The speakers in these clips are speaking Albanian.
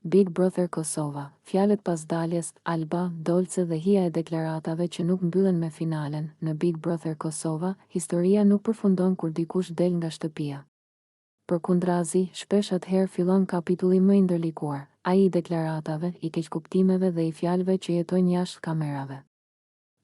Big Brother Kosova, fjalët pas daljes, Alba, Dolce dhe hija e deklaratave që nuk mbyllen me finalen, në Big Brother Kosova, historia nuk përfundon kur dikush del nga shtëpia. Përkundrazi, shpesh atëherë fillon kapitulli më i ndërlikuar, ai i deklaratave, i keqkuptimeve dhe i fjalëve që jetojnë jashtë kamerave.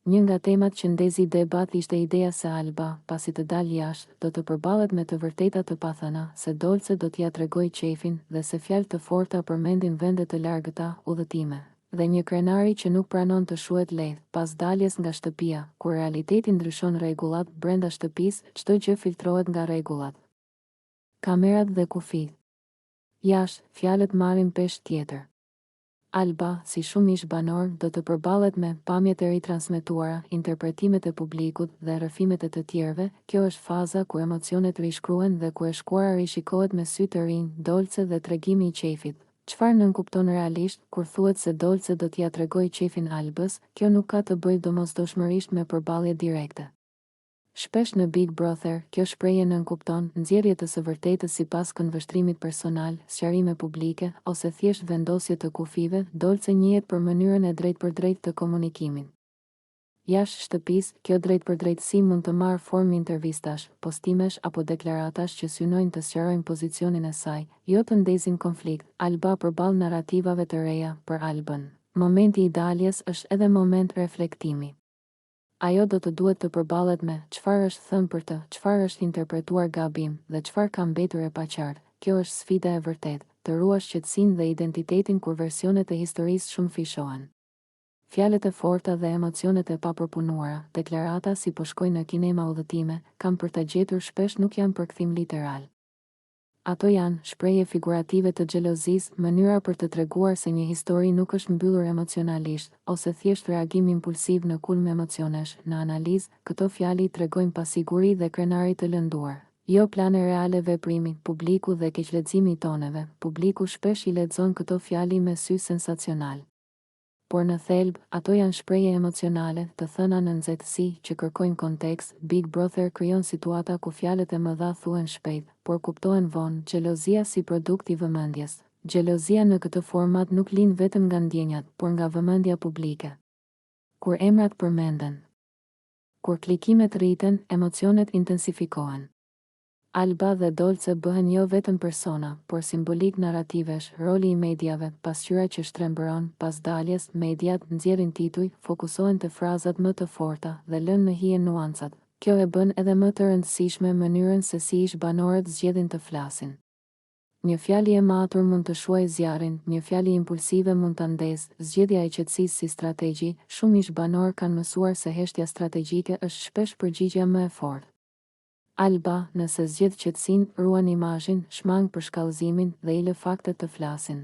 Një nga temat që ndezi debat ishte ideja se Alba, pasi të dalë jashtë, do të përballet me të vërteta të pathëna, se Dolce do t'ia tregojë qejfin dhe se fjalë të forta përmendin vende të largëta, udhëtime, dhe një krenari që nuk pranon të shuhet lehtë, pas daljes nga shtëpia, kur realiteti ndryshon rregullat, brenda shtëpisë, çdo gjë filtrohet nga rregullat. Kamerat dhe kufijtë. Jashtë, fjalët marrin peshë tjetër. Alba, si shumë ish-banorë, do të përballet me pamjet e ritransmetuara, interpretimet e publikut dhe rrëfimet e të tjerëve, kjo është faza ku emocionet rishkruhen dhe ku e shkuara rishikohet me sy të rinj, Dolce dhe tregimi i qejfit. Çfarë nënkupton realisht, kur thuhet se Dolce do t'ia tregojë qejfin Albës, kjo nuk ka të bëjë domosdoshmërisht me përballje direkte. Shpesh në Big Brother, kjo shprehje nënkupton nxjerrje të së vërtetës sipas këndvështrimit personal, sqarime publike, ose thjesht vendosje të kufijve, Dolce njihet për mënyrën e drejtpërdrejtë të komunikimit. Jashtë shtëpisë, kjo drejtpërdrejtësi mund të marrë formë intervistash, postimesh apo deklaratash që synojnë të sqarojnë pozicionin e saj, jo të ndezin konflikt, Alba përballë narrativave të reja, për Albën. Momenti i daljes është edhe moment reflektimi. Ajo do të duhet të përballet me çfarë është thënë për të, çfarë është interpretuar gabim dhe çfarë ka mbetur e paqartë. Kjo është sfida e vërtetë, të ruash qetësinë dhe identitetin kur versionet e historisë shumëfishohen. Fjalët e forta dhe emocionet e papërpunuara, deklarata si po shkoj në kinema udhëtime, kam për ta gjetur shpesh nuk janë përkthim literal. Ato janë, shprehje figurative të xhelozisë, mënyra për të treguar se një histori nuk është mbyllur emocionalisht, ose thjesht reagim impulsiv në kulm emocionesh, në analizë, këto fjali tregojnë pasiguri dhe krenari të lënduar. Jo plane reale veprimi, publiku dhe keqleximi i toneve, publiku shpesh i lexon këto fjali me sy sensacional. Por në thelb, ato janë shprehje emocionale, të thëna në nxehtësi, që kërkojnë kontekst, Big Brother krijon situata ku fjalët e mëdha thuhen shpejt, por kuptohen vonë, xhelozia si produkt i vëmendjes. Xhelozia në këtë format nuk lind vetëm nga ndjenjat, por nga vëmendja publike. Kur emrat përmenden. Kur klikimet rriten, emocionet intensifikohen. Alba dhe Dolce bëhen jo vetëm persona, por simbolikë narrativesh, roli i mediave, pasqyra që shtrembëron, pas daljes, mediat nxjerrin tituj, fokusohen te frazat më të forta dhe lënë në hije nuancat. Kjo e bën edhe më të rëndësishme mënyrën se si ish-banorët zgjedhin të flasin. Një fjali e matur mund të shuajë zjarrin, një fjali impulsive mund ta ndezë, zgjedhja e qetësisë si strategji, shumë ish-banorë kanë mësuar se heshtja strategjike është shpesh përgjigjja më e fortë. Alba, nëse zgjedh qetësinë, ruan imazhin, shmang përshkallëzimin dhe i lë faktet të flasin.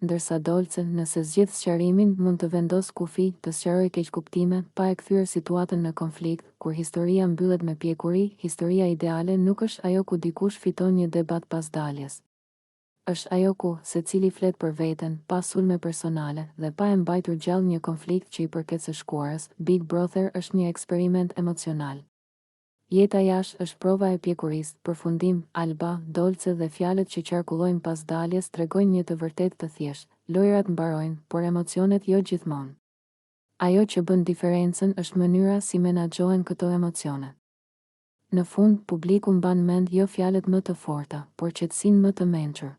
Ndërsa Dolce, nëse zgjedh sqarimin, mund të vendosë kufij, të sqarojë keqkuptime, pa e kthyer situatën në konflikt, kur historia mbyllet me pjekuri, historia ideale nuk është ajo ku dikush fiton një debat pas daljes. Është ajo ku, secili flet për veten, pa sulme personale, dhe pa e mbajtur gjallë një konflikt që i përket së shkuarës, Big Brother është një eksperiment emocional. Jeta jashtë është prova e pjekurisë, përfundim, Alba, Dolce dhe fjalët që qarkullojnë pas daljes tregojnë një të vërtetë të thjeshtë, lojërat mbarojnë, por emocionet jo gjithmonë. Ajo që bën diferencën është mënyra si menaxhohen këto emocione. Në fund, publiku mban mend jo fjalët më të forta, por qetësinë më të mençur.